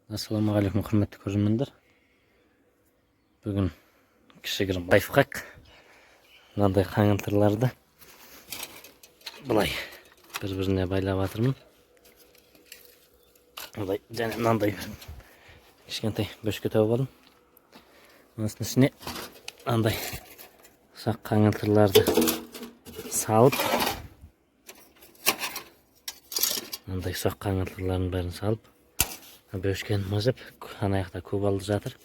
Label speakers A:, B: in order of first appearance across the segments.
A: Ассалаумағалейкум, құрметті көрермендер! Бүгін кішігірім лайфхак: мынандай қаңылтырларды былай бір біріне байлап жатырмын былай. Және мынандай бір кішкентай бөшке тауып алдым. Осының ішіне мынандай ұсақ қаңылтырларды салып, мынандай ұсақ қаңылтырлардың бәрін салып, бөшкені мыжып, ана жақта кувалда жатыр,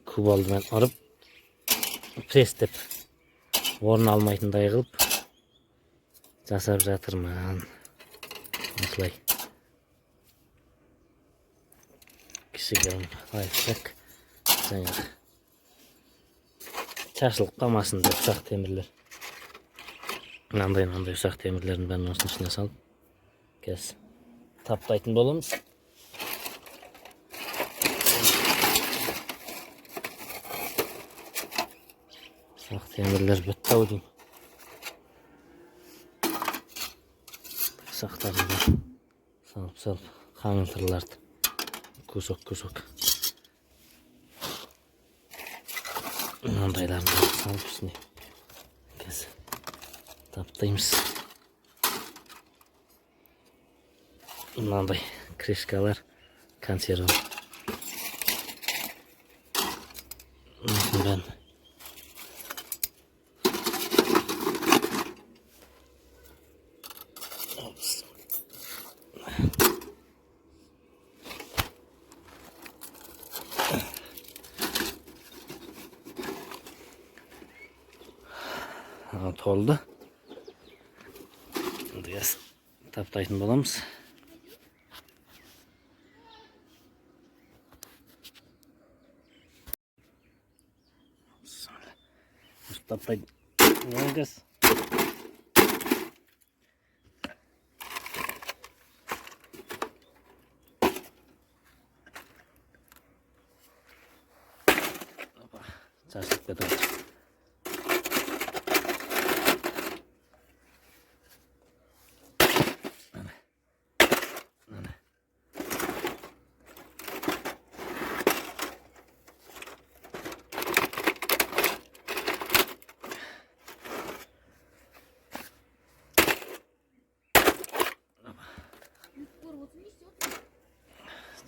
A: кувалдамен ұрып, пресстеп, орын алмайтындай қылып жасап жатырмын. Осылай кішігірім лайфхак, жаңағы шашылып қалмасын деп ұсақ темірлер, мынандай мынандай ұсақ темірлердің бәрін осының ішіне салып, қазір таптайтын боламыз. Ұсақ темірлер бітті ау деймін. Ұсақтарын бәрін салып салып, қаңылтырларды кусок кусок мынандайларын бәрін салып, үстіне қазір таптаймыз. Мынандай крышкалар, консерва, осының бәрін. Опс. Толды. Енді қазір таптайтын боламыз. Бісміллә. Таптайтын боламыз. Опа, шашылып кетіп жатыр. Міне. Міне.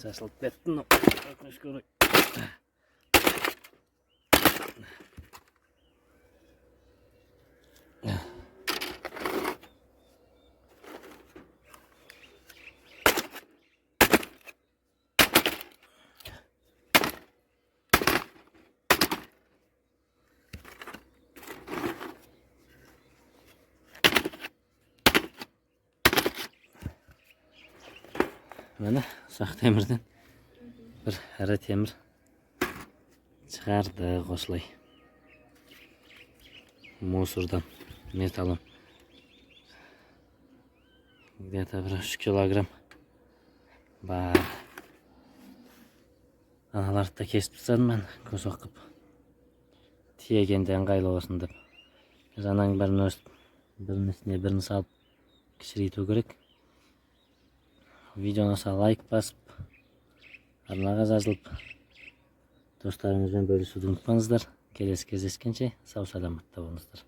A: Шашылып кетті мынау, өкінішке орай. Міне, ұсақ темірден бір ірі темір шығардық осылай. Мусордан металлом где-то бір 3 килограмм бар. Аналарды да кесіп тастадым мен кусок қылып, тиегенде ыңғайлы болсын деп. Қазір ананың бәрін өстіп бірінің үстіне бірін салып кішірейту керек. Видеоны лайк басып, арнаға жазылып, достарыңызбен бөлісуді ұмытпаңыздар. Келесі кездескенше сау саламатта болыңыздар.